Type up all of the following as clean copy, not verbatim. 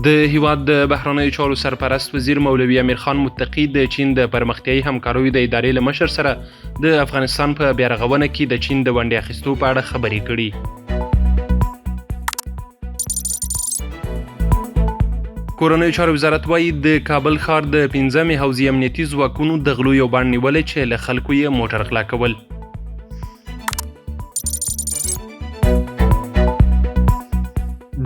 د هیواد د بهرنیو چارو سرپرست وزیر مولوي امیرخان متقي د چین د پرمختیایي همکاریو د ادارې له مشر سره د افغانستان په بیارغونه کې د چین د ونډې اخیستو په اړه خبرې کړي. کورنیو چارو وزارت وایي، د کابل ښار د پنځمې حوزې امنیتي ځواکونو د غلو یو بانډ نیولی چې له خلکو یې موټر غلا کول.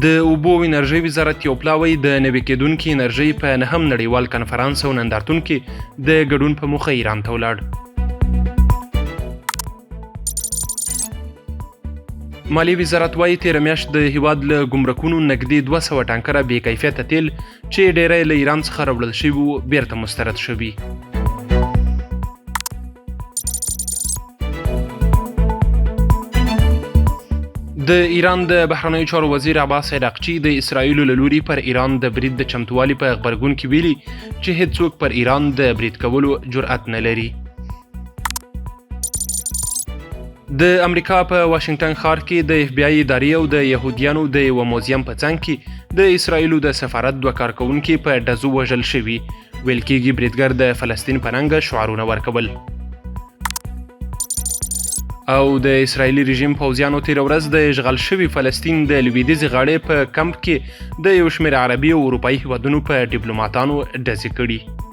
د اوبو او انرژۍ وزارت یو پلاوی د نوې کېدونکې انرژۍ په نهم نړیوال کنفرانس او نندارتون کې د ګډون په موخه ایران ته ولاړ. مالي وزارت وایي، تېره میاشت د هیواد له ګمرکونو نږدې 200 ټانکره بې کیفیته تیل چې ډیری له ایران څخه راوړل شوي وو بیرته مسترد شوي. د ایران د بهرنیو چارو وزیر عباس عراقچي د اسراییل له لوري پر ایران د برید د چمتووالي په غبرګون کې ویلي چې هیڅوک پر ایران د برید کولو جرأت نه لري. د امریکا په واشنګټن ښار کې د اف بي آی ادارې او د یهودیانو د یوه موزیم په څنګ کې د اسراییلو د سفارت دوه کارکوونکي په ډزو وژل شوي. ویل کېږي بریدګر د فلسطین په ننګه شعارونه ورکول. او د اسراییلي رژیم پوځیانو تېره ورځ د اشغال شوي فلسطین د لویدیځې غاړې په کمپ کې د یو شمېر عربي او اروپایي هیوادونو په ډیپلوماتانو ډزې کړي.